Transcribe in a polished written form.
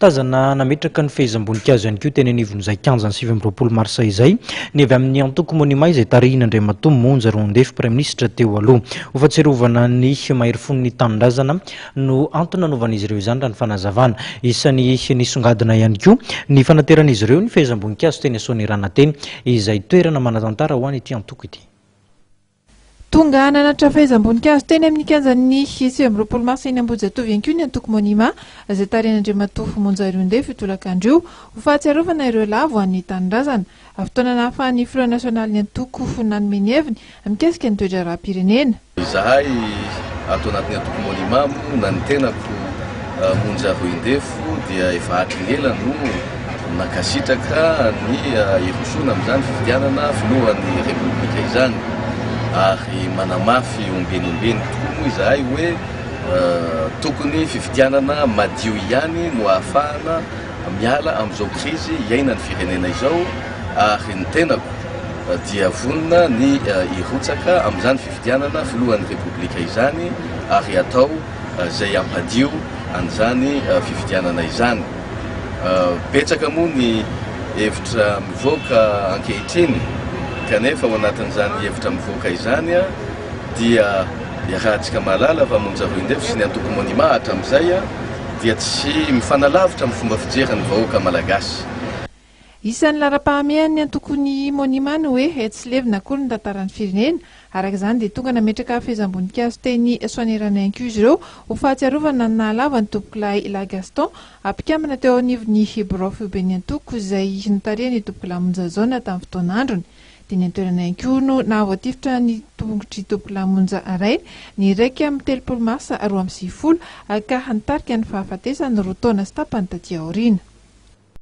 Tazana nametraka ny fehezam-boninkazo ihany koa teny anivon'izay kianjan'ny 29 marsa izay ny avy amin'ny antoko Monima izay tarihin'Andriamatoa Monja Roandefo Praiminisitra teo aloha. Ho fahatsiarovana ny maherifon'ny tanindrazana no antony nanaovan'izy ireo izany raha ny fanazavana. Isan'ny nisongadina ihany koa ny fanateran'izy ireo ny fehezam-boninkazo teny Soanierana teny izay toerana manan-tantara ho an'ity antoko ity. Tonga nanatitra fehezam-boninkazo teny amin'ny kianjan'ny 29 marsa eny Ambohijatovo ihany koa ny antoko Monima izay tarihin'Andriamatoa Monja Roindefo io tolakandro io ho fahatsiarovana ireo lavo an'ny tanindrazana. Fotoana nahafahan'ny filoha nasionalin'ny antoko nanome ny heviny mikasika ny toe-draharaham-pirenena. Izahay ato anatin'ny antoko Monima moa na ny tenako Monja Roindefo dia efa hatry ny ela no nankasitraka ny hirosoana amin'izany fifidianana filohan'ny Repoblika izany ary manamafy ombieny ombieny tokoa moa izahay hoe tokony fifidianana madio ihany no ahafahana miala amin'izao krizy iainan'ny firenena izao ary ny tenako dia vonona ny hirotsaka amin'izany fifidianana filohan'ny Repoblika izany ary hatao izay hampadio an'izany fifidianana izany. Betsaka moa ny hevitra mivoaka ankehitriny kanefa ao anatin'izany hevitra mivoaka izany dia iarahantsika mahalala fa Monja Roindefo sy ny antoko Monima hatramin'izay dia tsy mifanalavitra amin'ny fomba fijerin'ny vahoaka malagasy. Isan'ny laharam-pahamehan'ny antokon'ny Monima ny hoe tsy levona akory ny tantaran'ny firenena. Araka izany dia tonga nametraka fehezam-boninkazo teny Soanierana ihany koa izy ireo ho fahatsiarovana ny nahalava ny Tompokolahy Lahy Gaston, mpikambana teo anivon'ny birao foiben'ny antoko izay notarihan'i Tompokolahy Monja Jaona tamin'ny fotoan'androny. Teny an-toerana ihany koa no nahavoatifitra ny tongotr'i Tompokolahy Monja Rainy ny 31 marsa 92 ka nitarika ny fahafatesany roa taona sy tapany taty aoriana.